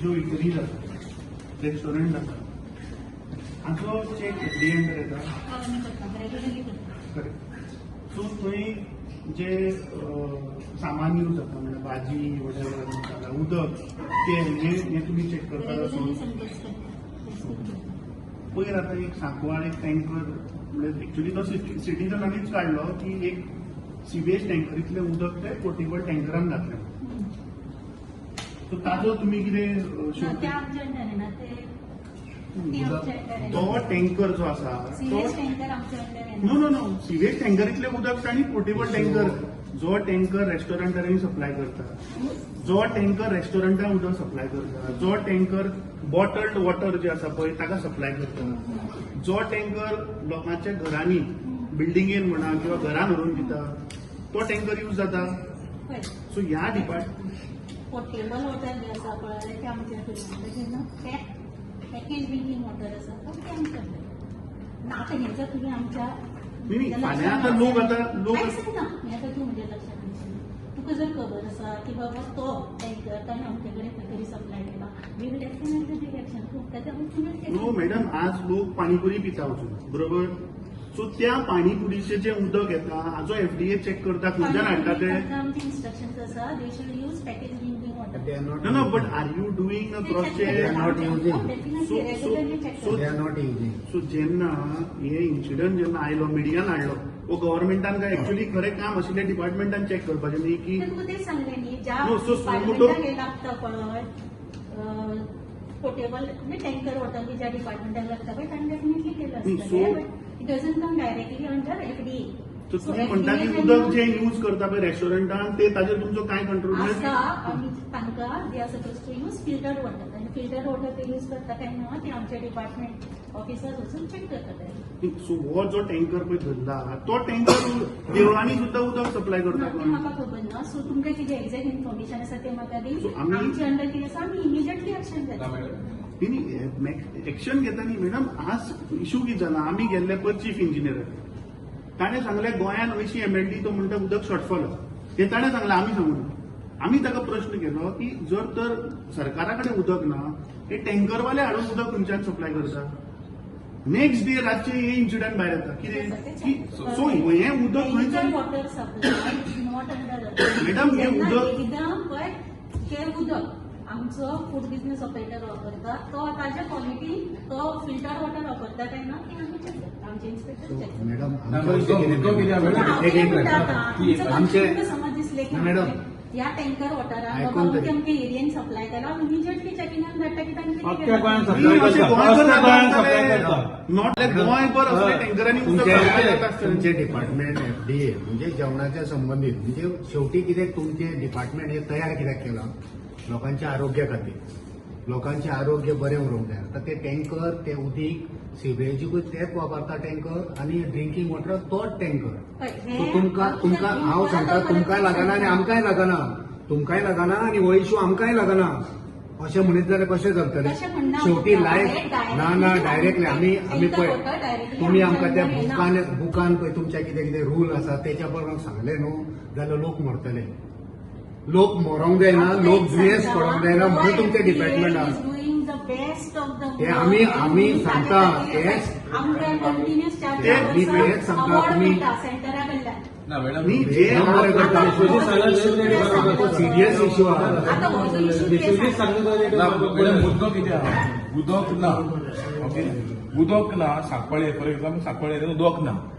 ज्यो इटरीज आसा, रेस्टॉरंट आसा, हाचो चेक एफडीए अंडर येता? आमी करता, रेगुलरली करता. करेक्ट. सो थंय जे सामान यूज जाता, म्हणल्यार भाजी, वटेवर, मसाला, उदक, तेल, हें हें तुमी चॅक करता? रेगुलरली सॅम्पल्स करता, टेस्टींग करता. पयर आतां एक सांकवाळ एक टँकर, म्हणजे एक्चुली तो सिटीजनांनीच काडलो की एक सिवेज टँकरींतलें उदक ते पोर्टेबल टँकरान घातलें. सो ताजो तुमी कितें ना, शोध ते आमच्या अंडर येना ते. ते आमच्या अंडर येना. तो टँकर जो आसा तो सिवेज टँकर आमच्या अंडर येना. नो नो नो, सिवेज टँकरींतलें उदक आनी पोर्टेबल टँकर, जो टँकर रेस्टॉरंटांनी सप्लाय करता, जो टँकर रेस्टॉरंटान उदक सप्लाय करता, जो टँकर बॉटल्ड वॉटर जे आसा पळय ताका सप्लाय करता, जो टँकर लोकांच्या घरांनी, बिल्डिंगेन म्हणा किंवा घरान व्हरून दिता, तो टँकर यूज जाता. पळय, सो ह्या डिपार्ट पोर्टेबल वॉटर जे आसा पळय ते आमच्या कडल्यान ना. पॅकेज ड्रिंकींग वॉटर आसा ते आमच्या कडल्यान ना. आतां हें जर तुमी आमच्या न्ही, न्ही, फाल्यां आतां लोक आतां लोक आयक सांगता, हें आतां तूं म्हज्या लक्षात हाडशील. तुका जर खबर आसा की बाबा तो टँकर ताणें आमचे कडेन खंय तरी सप्लाय केला, we will definitely take action. ताच्या वचूनच. नो मॅडम, आज लोक पाणीपुरी पिता वचून, बरोबर? सो त्या पाणीपुरीचें जें उदक येता हाजो एफडीए चॅक करता? खंयच्यान हाडटा ते? आमचे इन्स्ट्रक्शन्स आसा, they should use package drinking water. They are not. No, no, but are you doing a cross They check? are not using. Regularly check. They are not using. So जेन्ना हे incident जेन्ना आयलो, मिडियान हाडलो, वो गव्हर्मेंटान काय actually खरें काम आशिल्लें डिपार्टमेंटान चॅक करपाचें न्ही की तुका तेच सांगलें न्ही, ज्या No, so डिपार्टमेंटाक हें लागता पळय, पोर्टेबल म्हणजे टँकर वॉटर बी ज्या डिपार्टमेंटाक लागता पळय, ताणें डेफिनेटली केलं न्ही, आसतलें. So- but it doesn't come directly under FDA. So तुमी म्हणटा की उदक जें यूज करता पळय रेस्टॉरंटान ते ताजेर तुमचो कांय कंट्रोल? आसा. आमी तांकां they are suppose to use filtered water आनी फिल्टर्ड वॉटर ते यूज करता काय ना ते आमचे डिपार्टमेंट ऑफिसर्स वचून चॅक करता. सो हो जो टँकर पळय धरला, तो टँकर देवळांनी सुद्दां उदक सप्लाय करता ना, ते कोण? म्हाका खबर ना. सो तुमकां कितें एक्झॅक्ट इन्फॉर्मेशन आसा तें म्हाका दी. So, आमी- आमचे अंडर कितें आसा, आमी इमिजिएटली एक्शन घेता. न्ही न्ही, एक्शन घेता न्ही मॅडम. आज इशू कितें जाला, आमी गेल्ले पळय चीफ इंजिनियर, ताणें सांगलें गोंयान अंयशीं एमएलडी, तो म्हणटा उदक शॉर्टफॉल आसा. हें ताणें सांगलें, आमी सांगूना. आमी ताका प्रश्न केलो की जर तर सरकारा कडेन उदक ना, हे टँकरवाले हाडून उदक खंयच्यान सप्लाय करता? नेक्स्ट डे रातचे हे इन्सिडंट भायर येता कितें की सो हें उदक खंयच्यान? Water supply not under. Madam, हे उदक- एकदां पळय, हें उदक आमचो फूड बिझनेस ऑपरेटर वापरता, तो ताच्या क्वॉलिटी तो फिल्टर वॉटर वापरता काय ना ते आमी चॅक करता, आमचे इन्स्पेक्टर चॅक करता. मॅडम, ना, मुद्दो कितें आसा, मॅडम? एक एक आमचे आमचे समज दिसले की मॅडम, ह्या टँकर वॉटरान आयकून बाबा तरी. अमके अमके एरियन सप्लाय केला, इमिजिएटली चॅकिंगाक धाडटा की तांकां अख्ख्या गोंयांत न्ही, सप्लाय अशें करता. गोंयभर अख्ख्या गोंयांत जाता सप्लाय आसतलें. करता. Not like गोंयभर असले टँकरांनी उदक सप्लाय जाता आसतलें. तुमचे डिपार्टमेंट एफडीए म्हणजे जेवणाच्या संबंदीत, म्हणजे शेवटी कितें तुमचे डिपार्टमेंट हे तयार कित्याक केलां? लोकांच्या आरोग्या खातीर. लोकांचें आरोग्य बरें उरूंक जाय. आतां ते टँकर, ते उदीक सिवरेजीकूय तेच वापरता टँकर आनी ड्रिंकींग वॉटर तोच टँकर. सो तुमकां तुमकां हांव सांगता, तुमकांय लागना आनी आमकांय लागना. तुमकांय लागना आनी हो इशू आमकांय लागना अशें म्हणीत जाल्यार कशें चलतलें? तशें म्हणना. शेवटी आमकां. लायफ हे ना ना, डायरेक्टली आमी आमी Tanker पळय water directly तुमी आमकां त्या आमच्या बुकान बुकान पळय तुमच्या कितें कितें रूल आसा तेच्या प्रमाण सांगलें न्हू जाल्यार लोक मरतले. लोक मरोंक जायना, लोक दुयेंस पडोंक जायना म्हणून तुमचें डिपार्टमेंट आसा. Doing the best of the हे आमी सांगता, तेच आमकां कंटिन्युअस चार ते मी तेच सांगता, तुम्ही- सेंटरा कडल्यान. ना मॅडम. न्ही, जे एकदम बरें करता. विश्वजीत सांगला रेट बरोबर. सिरियस इश्यू आहा. आतां हो जो इशू विश्वजीत सांगता तो रेट ना बरोबर. मॅडम, मुद्दो कितें आहा, उदक ना, ओके, उदक ना सांकवाळे, फॉर एक्झाम्पल सांकवाळे उदक ना.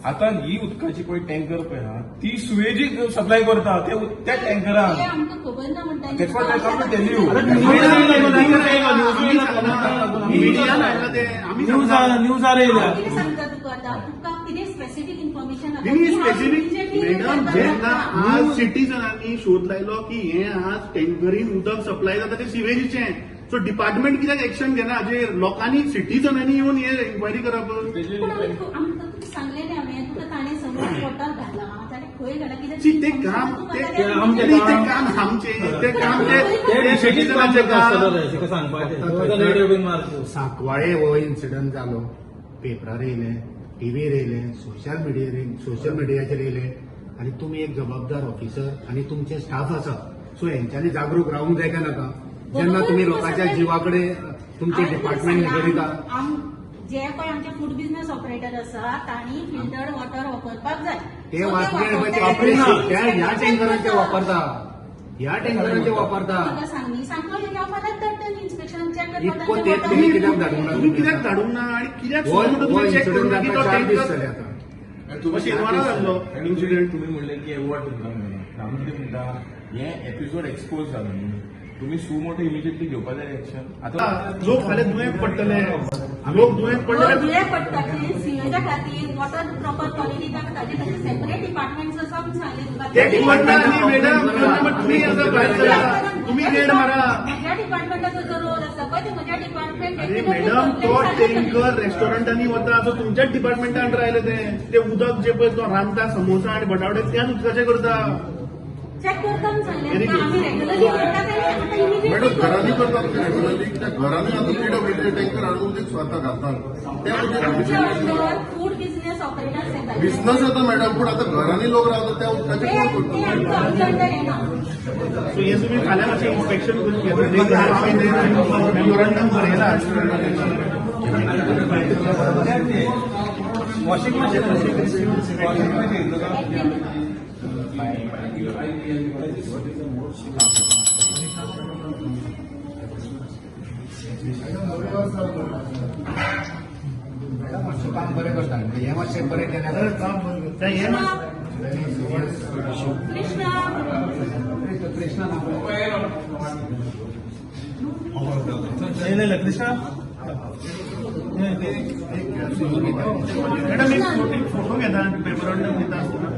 आतां ही उदकाची पळय टँकर पळय आहा ती सुवेजीक सप्लाय करता ते त्या ते टँकरान. आमकां खबर ना म्हणटा. That's what I come to tell you. अरे न्यूज येयला, न्यूज येयला, न्यूज येयला. मिडियान हाडला ते आमी न्यूज सांगता. न्यूजार येयल्या. हांव कितें सांगता तुका आतां, तुका कितें स्पेसिफीक इन्फॉर्मेशन? न्ही, स्पेसिफीक मॅडम, जेन्ना आज सिटीजनांनी शोध लायलो की हे आज टँकरीन उदक सप्लाय जाता ते सिवेजीचें, सो डिपार्टमेंट कित्याक एक्शन घेना हाजेर? लोकांनी, सिटीजनांनी येवन हे इन्क्वायरी करप. पूण आमी आमकां तुका सांगलेलें हांवें, तुका ताणें समज वॉटर घाला जाल्यार खंय घाला कितें? सी, ते काम ते ते आमचें न्ही, ते काम आमचें, ते काम ते ते ते विश्वजीत काम सिटीजनाचें करता आसतलो काम. रे, ताका सांगपाचें ताका रेडियो बीन मारचो. सांकवाळे हो इन्सिडंट जालो, पेपरार येयलें, टिवीर येयलें, सोशल मिडियाचेर येयलें आनी तुमी एक जबाबदार ऑफिसर आनी तुमचे स्टाफ आसा, सो हेंच्यांनी जागरूक रावूंक जाय काय नाका? जेन्ना बरोबर तुमी तुका लोकांच्या सगळें- जिवा कडेन तुमचे हांवें डिपार्टमेंट तुका निगडीत सांगलां, जे पळय आमचे फूड बिझनेस ऑपरेटर आसा तांणी फिल्टर्ड वॉटर वापरपाक जाय. ते So ते वापरले वापरता. ते त्या ह्या टँकरांचे वापरता, ह्या टँकरांचे वापरता. तुका सांग न्ही, सांगलो की हांव फाल्यां तर इन्स्पेक्शन चॅक इतको करता. तेंप तुम्ही कित्याक धाडूंक ना? तुम्ही कित्याक धाडूंक ना आणि कित्याक हो सुरू हो तुम्ही चेक इन्सिडंट करूंक ना की जाता तो 4 दीस टँकर जाले आतां. तुम्ही शेनवारा जाल्लो इन्सिडेंट. तुम्ही म्हणले की एवॉर्ड दिता म्हणून. आमी कितें म्हणटा, हे एपिसोड एक्सपोज जाला न्ही, तुम्ही सु मोठे इमिजिएटली घेवपा जाय एक्शन आतां. लोक फाल्यां दुयेंत पडटले, लोक दुयेंत पडले. दुयें पडटा ते सिवेजा खातीर वॉटर प्रॉपर क्वॉलिटी ताजे खातीर सेपरेट डिपार्टमेंट्स आसा म्हूण सांगलें तुका. ते डिपार्टमेंट न्ही मॅडम, तुम्ही आसा भायर सरा, तुम्ही रेड मारा. म्हज्या डिपार्टमेंटाचो जो रोल आसा पळय ते म्हज्या डिपार्टमेंट. अरे मॅडम, तो टँकर रेस्टॉरंटांनी वता, सो तुमच्याच डिपार्टमेंटा अंडर आयले ते. ते उदक जे पळय तो रांदता समोसा आणि बटावडे त्याच उदकाचे करता. चेक करता म्हूण सांगलें Very तुका. good. आमी रेग्युलरली करतात आनी आतां मॅडम, इमिजिएटली. घरांनी करतात रेग्युलरली, कित्याक घरांनी आतां पीडब्ल्यूडी टँकर हाडून उदीक स्वता घालतात त्या. आमच्या अंडर फूड बिझनेस ऑपरेटर्स येतात. बिझनस येता मॅडम, पूण आतां घरांनी लोक रावता त्या ते उदकाचें कोण ते करता? आमचं आमच्या अंडर येना. सो हे तुम्ही फाल्यां मातशें इन्स्पेक्शन करून घेतले, आमी मेमोरंडम बरयला. Washing machine, washing machine. Madam मातशें काम बरें करता, हें मातशें बरें केल्यार. तर हे कृष्णा. कृष्णा नाव. कृष्णा. मॅडम, एक फोटो घेता, मेमोरंडम दिता आसतना.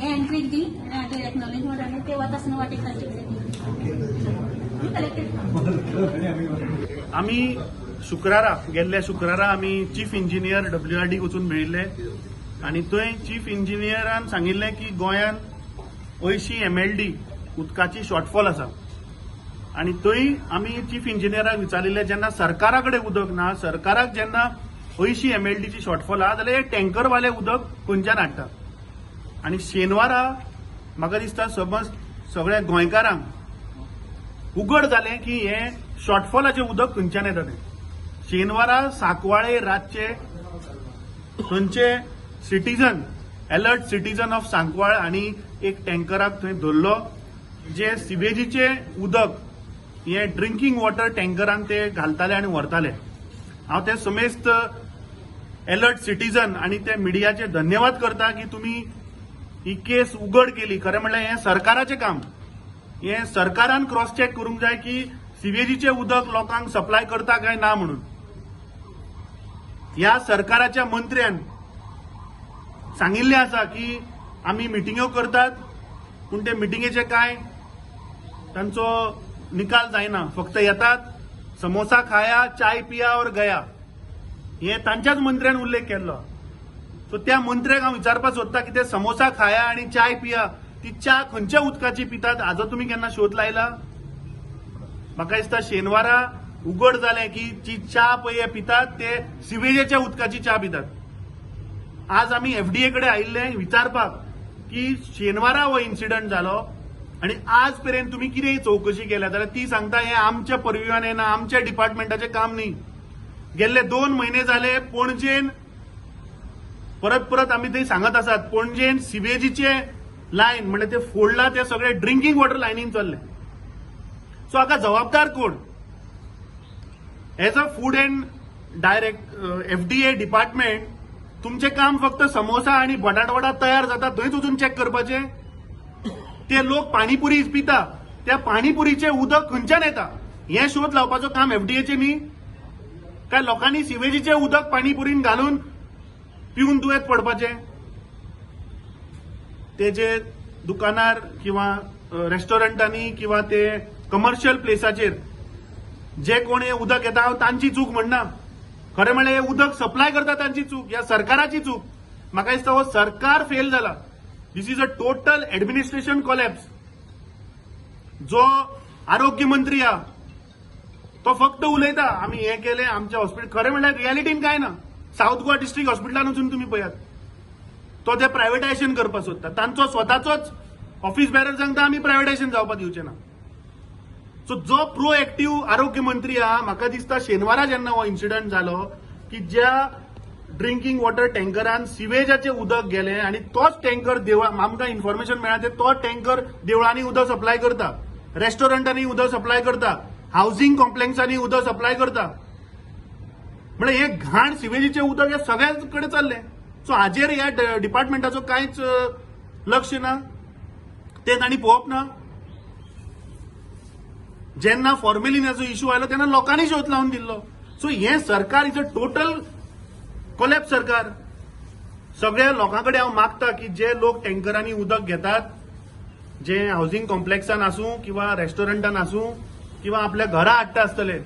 हे एंट्रीक दी आनी हाजेर एक्नॉलेजमेंट आनी ते वता आसतना वाटेक तांचे कडेन दी. कलेक्टेड. आमी शुक्रारा, गेल्ल्या शुक्रारा आमी चीफ इंजिनियर डब्ल्यूआरडीक वचून मेळिल्ले आनी थंय चीफ इंजिनियरान सांगिल्लें की गोंयांत 80 एमएलडी उदकाची शॉर्टफॉल आसा. आनी थंय आमी चीफ इंजिनियराक विचारिल्लें, जेन्ना सरकारा कडेन उदक ना, सरकाराक जेन्ना 80 एमएलडीची शॉर्टफॉल आहा, जाल्यार हे टँकरवाले उदक खंयच्यान हाडटा? आनी शेनवारा म्हाका दिसता समज सगळ्या गोंयकारांक उगड जालें की हे शॉर्टफॉलाचें उदक खंयच्यान येता तें. शेनवारा सांकवाळे रातचे थंयचे citizen, alert citizen of Sancoale आनी एक टँकराक थंय धरलो, जे सिवेजीचें उदक हे ड्रिंकींग वॉटर टँकरान ते घालताले आनी व्हरताले. हांव ते समेस्त एलर्ट सिटीजन आनी ते मिडियाचे धन्यवाद करता की तुमी ही केस उगड केली. खरें म्हणल्यार हें सरकाराचें काम, हें सरकारान क्रॉस चॅक करूंक जाय की सिवेजीचें उदक लोकांक सप्लाय करता काय ना म्हणून. ह्या सरकाराच्या मंत्र्यान सांगिल्लें आसा की आमी मिटिंग्यो करतात, पूण ते मिटिंगेचे काय तांचो निकाल जायना. फक्त येतात, समोसा खाया, चाय पिया और गया, हे तांच्याच मंत्र्यान उल्लेख केल्लो. सो त्या मंत्र्याक हांव विचारपाक सोदता की ते समोसा खाया आणि चाय पिया, ती च्या खंयच्या उदकाची पितात हाजो तुमी केन्ना शोध लायला? म्हाका दिसता शेनवारा उगड जालें की जी च्या पळय हे पितात ते सिवेजाच्या उदकाची च्या पितात. आज आमी एफडीए कडेन आयिल्ले विचारपाक की शेनवारा हो इन्सिडंट जालो आनी आज पर्यंत तुमी कितें चवकशी केल्या, जाल्यार ती सांगता हें आमच्या पर्विवान येना, आमच्या डिपार्टमेंटाचें काम न्ही. गेल्ले 2 म्हयने जाले पणजेन परत परत आमी थंय सांगत आसात, पणजेन सिवेजीचे लायन म्हणजे ते फोडला, ते सगळे ड्रिंकींग वॉटर लायनीन चल्ले. सो हाका जबाबदार कोण? As a food and direct FDA department तुमचें काम फक्त समोसा आनी बटाटवडा तयार जाता थंयच वचून चॅक करपाचें? ते लोक पाणीपुरी पिता, त्या पाणीपुरीचें उदक खंयच्यान येता हें शोध लावपाचो काम एफडीएचें न्ही? काय लोकांनी सिवेजीचें उदक पाणीपुरीन घालून पिवन दुयेंत पडपाचें? ते जे दुकानार किंवा रेस्टॉरंटांनी किंवा ते कमर्शियल प्लेसाचेर जे कोण हे उदक येता, हांव तांची चूक म्हणना. खरें म्हणल्यार हे उदक सप्लाय करता तांची चूक, ह्या सरकाराची चूक. म्हाका दिसता हो सरकार फेल जाला. This is a total administration collapse. जो आरोग्य मंत्री आहा तो फक्त उलयता आमी हें केलें आमच्या हॉस्पिटल, खरें म्हणल्यार रियलिटीन काय ना. सावथ गोवा डिस्ट्रिक्ट हॉस्पिटलान वचून तुमी पळयात, तो ते प्रायव्हेटायझेशन करपाक सोदता. तांचो स्वताचोच ऑफिस बॅरर सांगता आमी प्रायव्हेटायझेशन जावपाक दिवचे ना. सो जो प्रो एक्टिव्ह आरोग्य मंत्री आहा, म्हाका दिसता शेनवारा जेन्ना हो इन्सिडंट जालो की ज्या ड्रिंकिंग वॉटर टँकरान सिवेजाचें उदक गेलें आनी तोच टँकर देवळा, आमकां इन्फॉर्मेशन मेळ्ळा ते तो टँकर देवळांनी उदक सप्लाय करता, रेस्टॉरंटांनी उदक सप्लाय करता, हावसिंग कॉम्प्लेक्सांनी उदक सप्लाय करता. म्हळ्यार हे घाण सिवेजीचें उदक हे सगळ्याच कडेन चल्लें. सो हाजेर ह्या डिपार्टमेंटाचो कांयच लक्ष ना, ते तांणी पळोवप ना. जेन्ना फॉर्मेलिनाचो इशू आयलो तेन्ना लोकांनी शोध लावन दिल्लो. सो हें सरकार is a total collapse सरकार. सगळ्या लोकां कडेन हांव मागता की जे लोक टँकरांनी उदक घेतात, जे हावसिंग कॉम्प्लेक्सान आसूं किंवा रेस्टॉरंटान आसूं किंवा आपल्या घरा हाडटा आसतले,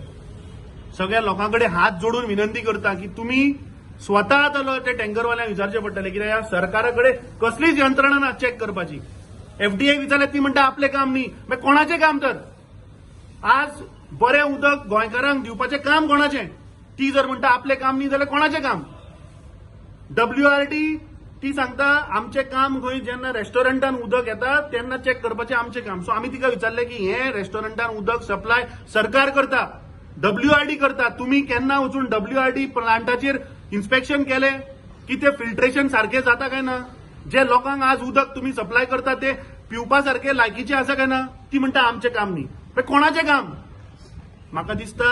सगळ्या लोकां कडेन हात जोडून विनंती करता की तुमी स्वता आतां ते टँकरवाल्यांक विचारचें पडटलें, कित्याक ह्या सरकारा कडेन कसलीच यंत्रणा ना चॅक करपाची. एफडीए विचारल्यार ती म्हणटा आपलें काम न्ही. मागीर कोणाचें काम तर? आज बरें उदक गोंयकारांक दिवपाचें काम कोणाचें? ती जर म्हणटा आपलें काम न्ही जाल्यार कोणाचें काम? डब्ल्यूआरडी ती सांगता आमचें काम खंय जेन्ना रेस्टॉरंटान उदक येता तेन्ना चॅक करपाचें आमचें काम. सो आमी तिका विचारलें की हें रेस्टॉरंटान उदक सप्लाय सरकार करता, डब्ल्यूआरडी करता, तुमी केन्ना वचून डब्ल्यूआरडी प्लांटाचेर इन्स्पेक्शन केलें की ते फिल्ट्रेशन सारकें जाता काय ना? जे लोकांक आज उदक तुमी सप्लाय करता ते पिवपा सारकें लायकीचें आसा काय ना? ती म्हणटा आमचें काम न्ही. कोणाचें काम? म्हाका दिसता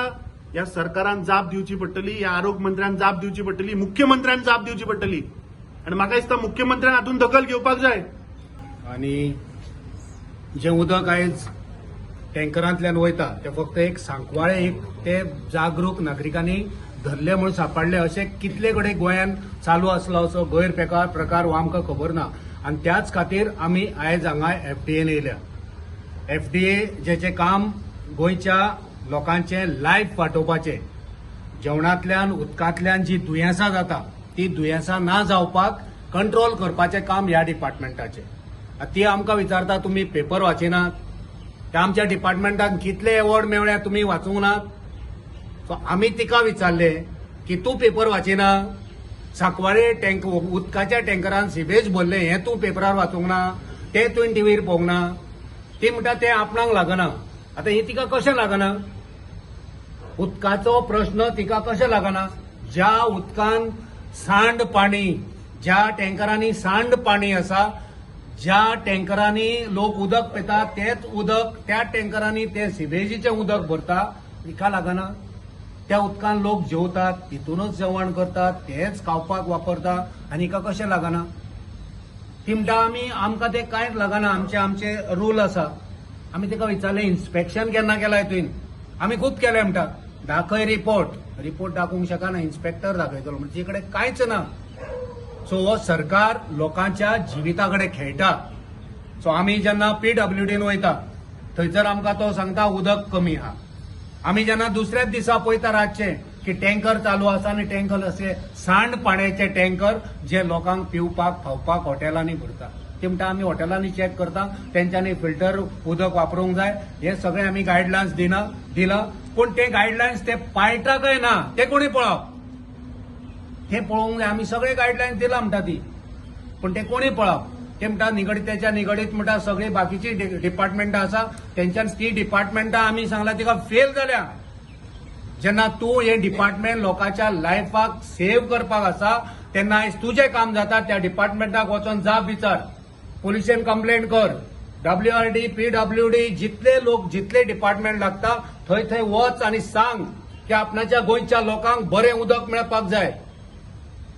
ह्या सरकारान जाप दिवची पडटली, ह्या आरोग्य मंत्र्यान जाप दिवची पडटली, मुख्यमंत्र्यान जाप दिवची पडटली. आनी म्हाका दिसता मुख्यमंत्र्यान हातूंत दखल घेवपाक जाय. आनी जें उदक आयज टँकरांतल्यान वयता तें फक्त एक सांकवाळे एक ते जागरूक नागरिकांनी धरले म्हूण सापडले अशें कितले कडेन गोंयांत चालू आसलो असो गैरप्रकार प्रकार हो आमकां खबर ना. आनी त्याच खातीर आमी आयज हांगा एफडीएन येयल्या. एफडीए जेचें काम गोंयच्या लोकांचें लायफ वाटोवपाचें, जेवणांतल्यान उदकांतल्यान जी दुयेंसां जाता ती दुयेंसां ना जावपाक कंट्रोल करपाचें काम ह्या डिपार्टमेंटाचें. ती आमकां विचारता तुमी पेपर वाचिनात, त्या आमच्या डिपार्टमेंटाक कितले एवॉर्ड मेळ्ळ्या तुमी वाचूंक नात. सो आमी तिका विचारलें की तूं पेपर वाचिना, सांकवाळे टँक उदकाच्या टँकरान सिवेज भरलें हें तूं पेपरार वाचूंक ना, तें तुवें टिवीर पळोवंक ना. ती म्हणटा तें आपणाक लागना. आतां हें तिका कशें लागना? उदकाचो प्रश्न तिका कशें लागना? ज्या उदकान सांड पाणी, ज्या टँकरांनी सांड पाणी आसा, ज्या टँकरांनी लोक उदक पिता तेच उदक त्या टँकरांनी ते सिवेजीचें उदक भरता, तिका लागना? त्या उदकान लोक जेवतात, तितूनच जेवण करतात, तेच खावपाक वापरता आनी हिका कशें लागना? ती म्हणटा आमी आमकां तें कांयच लागना, आमचे आमचे रूल आसा. आमी तिका विचारलें इन्स्पेक्शन केन्ना केलाय तुवें? आमी खूब केलें म्हणटा. दाखय रिपोर्ट. रिपोर्ट दाखोवंक शकना, इन्स्पेक्टर दाखयतलो. म्हणजे तिचे कडेन कांयच ना. सो हो सरकार लोकांच्या जिविता कडेन खेळटा. सो आमी जेन्ना पीडब्ल्यूडीन वयता थंयसर आमकां तो सांगता उदक कमी आहा. आमी जेन्ना दुसऱ्याच दिसा पळयता रातचें की टँकर चालू आसा आनी टँकर अशे सांड पाण्याचे टँकर जे लोकांक पिवपाक खावपाक हॉटेलांनी भरता. ती म्हणटा आमी हॉटेलांनी चॅक करता, तेंच्यांनी फिल्टर उदक वापरूंक जाय. हे सगळे आमी गायडलायन्स दिला, पूण ते गायडलायन्स ते पाळटा काय ना ते कोणी पळोवप, ते पळोवंक जाय. आमी सगळे गायडलायन्स दिला म्हणटा ती, पूण ते कोणी पळोवप. ते म्हणटा निगडीत त्याच्या निगडीत म्हणटा सगळी बाकीची डिपार्टमेंटां आसा तेंच्यान ती डिपार्टमेंटां आमी सांगला तिका फेल जाल्या. जेन्ना तूं हें डिपार्टमेंट लोकांच्या लायफाक सेव करपाक आसा तेन्ना आयज तुजें काम जाता त्या डिपार्टमेंटाक वचोन जाप विचार, पुलिशेन कंप्लेंट कर, डब्ल्यूआरडी पीडब्ल्यूडी जितले लोक जितले डिपार्टमेंट लागता थंय थंय वच आनी सांग की आपणाच्या गोंयच्या लोकांक बरें उदक मेळपाक जाय,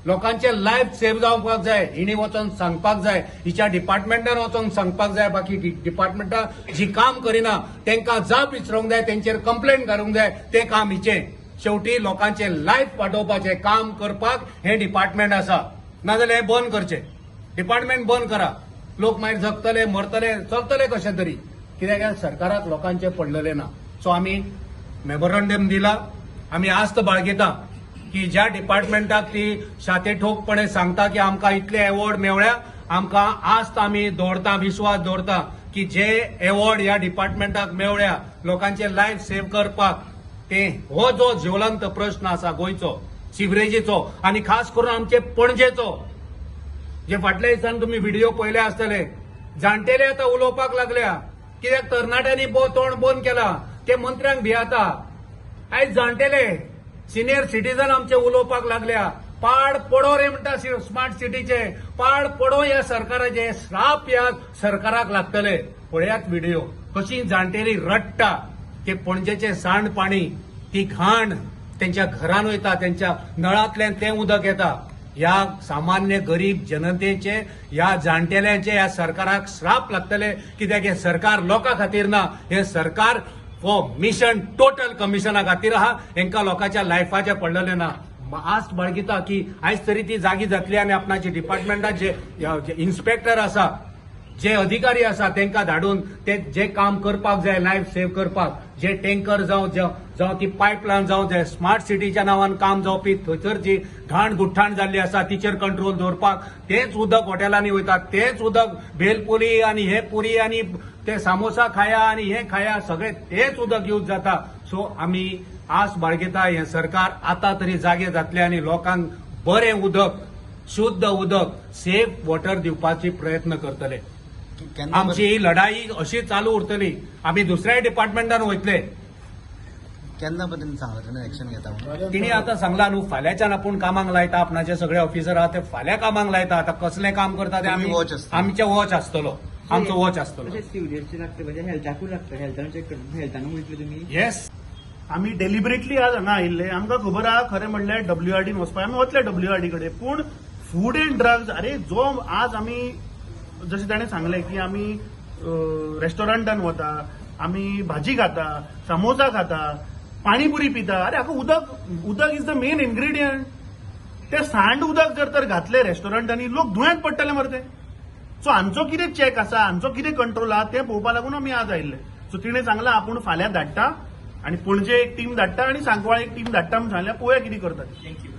लोकांचे लायफ सेव जावपाक जाय. हिणी वचोन सांगपाक जाय, हिच्या डिपार्टमेंटान वचोन सांगपाक जाय. बाकी डिपार्टमेंटां जी काम करिना तांकां जाप विचारूंक जाय, तेंचेर कंप्लेंट घालूंक जाय. तें काम हिचें. शेवटी लोकांचे लायफ वाटोवपाचें काम करपाक हें डिपार्टमेंट आसा. नाजाल्यार हें बंद करचें, डिपार्टमेंट बंद करा. लोक मागीर जगतले मरतले चलतले कशें तरी, कित्याक सरकाराक लोकांचें पडलेलें ना. सो आमी मेमोरंडम दिला. आमी आस्त बाळगिता की ज्या डिपार्टमेंटाक ती शातेठोकपणे सांगता की आमकां इतले एवॉर्ड मेळ्ळ्या, आमकां आस्त आमी दवरता, विश्वास दवरता की जे एवॉर्ड ह्या डिपार्टमेंटाक मेळ्ळ्या लोकांचे लायफ सेव करपाक, ते हो जो ज्वलंत प्रश्न आसा गोंयचो सिवरेजीचो आनी खास करून आमचे पणजेचो. जे फाटल्या दिसान तुमी व्हिडिओ पळयले आसतले, जाणटेले आतां उलोवपाक लागल्या कित्याक तरणाट्यांनी तोंड बंद केला, ते मंत्र्यांक भियाता. आयज जाणटेले सिनियर सिटीजन आमचे उलोवपाक लागल्या, पाड पडो रे म्हणटा स्मार्ट सिटीचे, पाड पडो ह्या सरकाराचे, श्राप ह्या सरकाराक लागतले. पळयात व्हिडिओ कशी जाणटेली रडटा की पणजेचे सांड पाणी, ती घाण तेंच्या घरान वयता, तेंच्या नळांतल्यान तें उदक येता. ह्या सामान्य गरीब जनतेचे, ह्या जाणटेल्यांचे ह्या सरकाराक श्राप लागतले, कित्याक हें सरकार लोकां खातीर ना, हें सरकार फॉर मिशन टोटल कमिशना खातीर आहा. हेंकां लोकांच्या लायफाचें पडलेलें ना. आस बाळगिता की आयज तरी ती जागी जातली आनी आपणाचे डिपार्टमेंटाचे जे इन्स्पेक्टर आसा, जे अधिकारी आसा तांकां धाडून ते जे काम करपाक जाय, लायफ सेव्ह करपाक, जे टँकर जावं जावं ती पायपलायन जावं, जे स्मार्ट सिटीच्या नांवान काम जावपी थंयसर जी घाण गुठ्ठाण जाल्ली आसा तिचेर कंट्रोल दवरपाक, तेच उदक हॉटेलांनी वयता, तेच उदक भेलपुरी आनी हे पुरी आनी ते सामोसा खाया आनी हे खाया, सगळे तेच उदक यूज जाता. सो आमी आस बाळगिता हें सरकार आतां तरी जागे जातले आनी लोकांक बरें उदक, शुद्ध उदक, सेफ वॉटर दिवपाची प्रयत्न करतले. आमची ही लढाई अशी चालू उरतली. आमी दुसऱ्याय डिपार्टमेंटान वयतले. केन्ना पर्यंत सांगला तेणे एक्शन घेता म्हणून? तिणे आतां सांगला न्हू, फाल्यांच्यान आपूण कामाक लायता, आपणाचे सगळे ऑफिसर आहा ते फाल्यां कामाक लायता. आतां कसलें काम करता ते आमी वॉच आसतलो. आमचे वॉच आसतलो, आमचो वॉच आसतलो. सिवरेजचे लागता म्हणजे हेल्थाकूय लागता, हेल्थान चेक करता, हेल्थान वयतले तुमी? येस. आमी डेलिबरेटली आज हांगा आयिल्ले. आमकां खबर आहा खरें म्हणल्यार डब्ल्यूआरडीन वचपाक, आमी वतले डब्ल्यूआरडी कडेन, पूण फूड अँड ड्रग्ज, अरे जो आज आमी जशें ताणें सांगलें की आमी रेस्टॉरंटान वता, आमी भाजी खाता, सामोसा खाता, पाणीपुरी पिता, अरे हाका उदक, उदक is the main ingredient. ते सांड उदक जर तर घातले रेस्टॉरंटांनी, लोक दुयेंत पडटले मरे ते. सो हांचो कितें चॅक आसा, हांचो कितें कंट्रोल आहा तें पळोवपा लागून आमी आज आयिल्ले. सो तिणें सांगलां आपूण फाल्यां धाडटा आनी पणजे एक टीम धाडटा आनी सांकवाळ एक टीम धाडटा म्हूण सांगल्या. पळोवया कितें करता. Thank you.